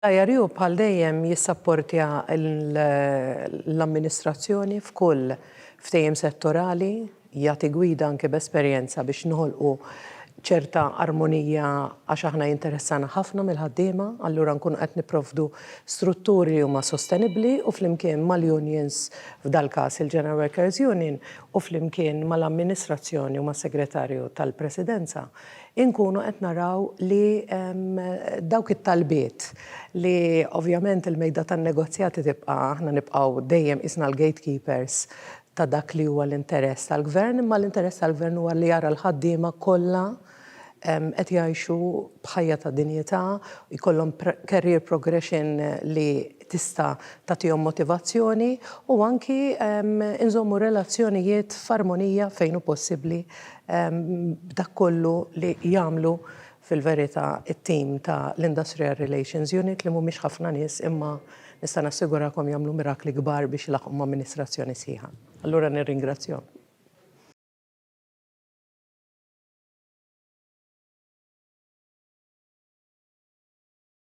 L-IRU bħal dejjem jissapportja l-amministrazzjoni f'kull ftehim settorali, jagħti gwida anke b'esperjenza biex noħolqu ċerta armonija għax aħna jinteressana ħafna mill-ħaddiema, allura nkunu qed nipprovdu strutturi li huma sostenibbli u flimkien mal-unions, f'dal-każ il-General Workers Union, u flimkien mal-amministrazzjoni u mas-Segretarju tal-Presidenza, inkunu qed naraw li dawk it-talbiet li ovvjament il-mejda tan-negozjati tibqa' aħna nibqgħu dejjem qisna l-gatekeepers ta' dak li huwa l-interess tal-Gvern, imma l-interess tal-Gvern huwa li jara l-ħaddiema kollha qed jgħixu b'ħajja ta' dinjità, jkollhom career progression li tista' tagħtihom motivazzjoni u anki nżommu relazzjonijiet f'armonija fejn hu possibbli b'dak kollu li jagħmlu fil-verità it-tim ta' l-Industrial Relations Unit li mhumiex ħafna nies imma nista' nassigurakom jagħmlu mirakli kbar biex ilaħħqu ma' amministrazzjoni sħiħa. Allura nirringrazzjahom.